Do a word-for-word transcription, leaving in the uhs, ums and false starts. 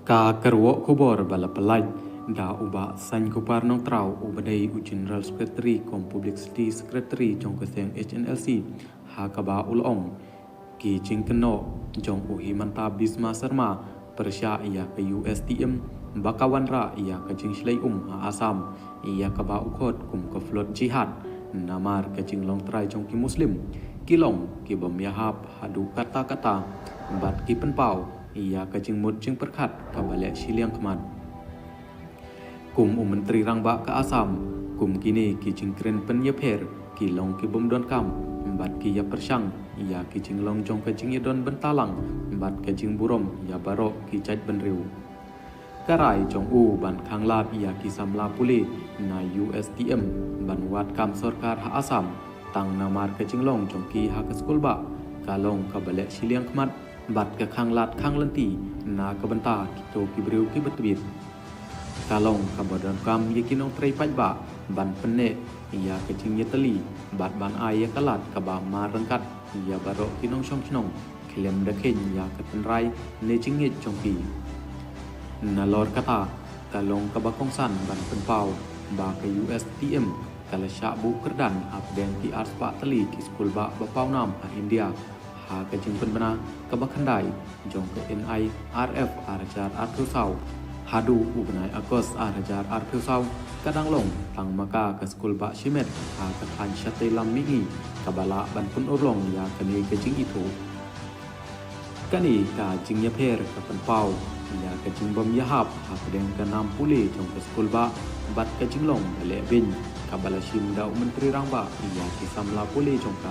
Ka kyrwoh khubor ba la pyllait da u Bah Sainkupar Nongtraw, uba dei u General Secretary kum Publicity Secretary jong ka seng H N L C, ha kaba u la ong, ki jingkynnoh jong u Himanta Biswa Sarma pyrshah ïa ka U S T M ba ka wanrah ïa ka jingshlei um ha Assam, ïa kaba u khot kum ka flood jihad, namar ka jinglong trai jong ki Muslim, ki long ki bym ïahap haduh katta katta, bad ki pynpaw ïa ka jingmut jingpyrkhat kaba leh shiliang khmat. Kum u Myntri Rangbah ka Assam, kum kine ki jingkren pynïapher ki long ki bym donkam, bad ki ïapyrshang ïa ki jinglong jong ka jingïadon bynta lang bad ka jingburom ïa baroh ki jaitbynriew. Ka rai jong u ban khanglad ïa ki samla pule na U S T M ban wad kam sorkar ha Assam, tang namar ka jinglong jong ki ha ka skulbah ka long kaba leh shiliang khmat, bad ka khanglad khanglynti na ka bynta kito ki briew kiba tbit. Ka long kaba donkam ïa ki nongtrei paidbah ban pynneh ïa ka jingïatylli bad ban ai ïa ka lad kaba mar ryngkat ïa baroh ki nongshong shnong, khlem da kheiñ ïa ka tynrai ne jingngeit jong ki. Nalor kata, ka long kaba kongsan ban pynpaw ba ka U S T M ka la shah buh kyrdan hapdeng ki arspah tylli ki skulbah ba pawnam ha India, ha ka jingpynbna kaba khyndai jong ka N I R F ar hajar arphew saw. Haduh u bnai August ar hajar arphew saw, ka dang long tang ma ka ka skulbah shimet ha ka thaiñ shatei lam mihngi kaba lah ban pynurlong ïa kane ka jingithuh. Kane ka jingïapher ka pynpaw ïa ka jingbym ïahap hapdeng ka nam pule jong ka skulbah bad ka jinglong ba leh beiñ kaba la shim da u Myntri Rangbah ïa ki samla pule jong ka.